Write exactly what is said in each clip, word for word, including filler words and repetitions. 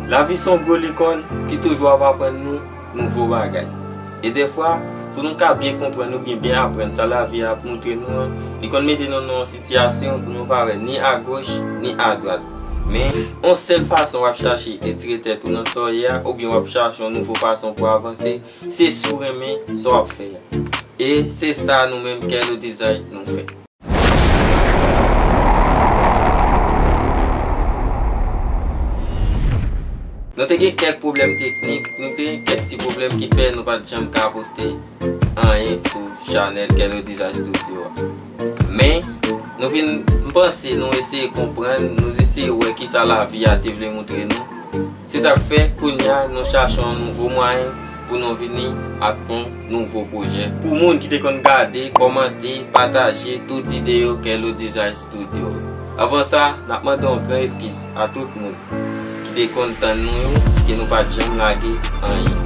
Lavi se yon gwo lekòl ki toujou ap aprann nou nouvo bagay. E dèfwa, pou nou ka byen konprann oubyen byen aprann sa lavi a ap montre nou an, li konn mete nou nan yon sitiyasyon pou nou pa wè ni agoch, ni adwat. Men, yon sèl fason w ap chache etire tèt ou nan sa w ye a, oubyen w ap chache yon nouvo fason pou avanse, se si w renmen sa w ap fè a. E se sa nou menm, Kello Design, nou fè. Nou te gen kèk pwoblèm teknik, nou te gen kèk ti pwoblèm ki fè nou pa t janm ka poste anyen sou chanèl Kello Design Studio a. Men, nou vin, m panse nou eseye konprann, nou eseye wè kisa lavi a te vle montre nou. Se sa k fè, kounye a, nou chache yon nouvo mwayen pou nou vini ak yon nouvo pwojè. Pou moun ki te konn gade, kòmante, pataje tout videyo Kello Design Studio. Anvan sa, n ap mande yon gran eskiz a tout moun ki te konn tann nou yo, ke nou pa t janm lage anyen.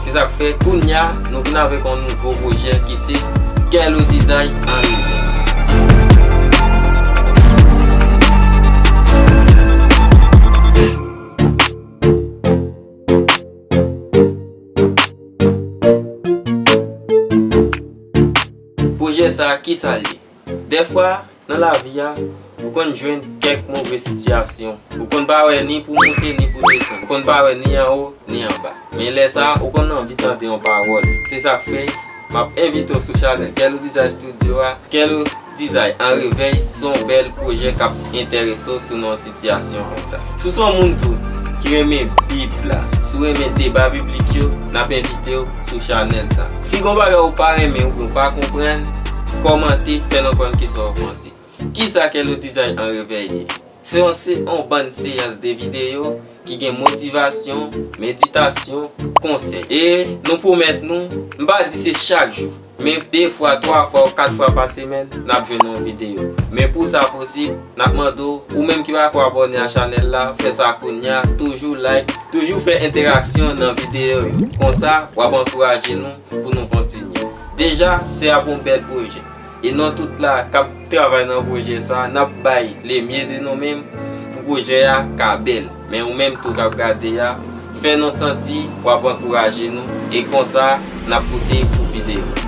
Se sa k fè, kounye a, nou vin avèk yon nouvo pwojè ki se Kello Design an revèy. Pwojè sa a, kisa l ye? Dèfwa, nan lavi a, ou konn jwenn kèk move sitiyasyon. Ou konn pa wè ni pou moute, ni pou desann. Ou konn pa wè ni anwo, ni anba. Men lè sa a, ou konn anvi tande yon pawòl. Se sa k fè, m ap envite w sou chanèl Kello Design Studio a. Kello Design an revèy, se yon bèl pwojè k ap enterese w sou yon sitiyasyon konsa. Si w se yon moun tou ki renmen Bib la, si w renmen deba biblik yo, n ap envite w sou chanèl sa. Si gon bagay ou pa renmen oubyen ou pa konprann, kòmante, fè nou konn kisa w panse. Kisa Kello Design an revèy ye? Se yon, se yon bann seyans de videyo ki gen motivasyon, meditasyon, konsèy. E nou pwomèt nou, m pa di se chak jou, men de fwa, twa fwa ou kat fwa pa semèn, n ap jwenn yon videyo. Men pou sa posib, n ap mande w, ou menm ki pako abòne a chanèl la, fè sa kounye a, toujou like, toujou fè entèraksyon nan videyo yo. Konsa, w ap ankouraje nou pou nou kontinye. Deja, se ap yon bèl pwojè. E nou tout la k ap travay nan pwojè sa, n ap bay le mye de nou menm pou pwojè a ka bèl. Men ou menm tou k ap gade a, fè nou santi w ap ankouraje nou, e konsa, n ap pouse pou videyo.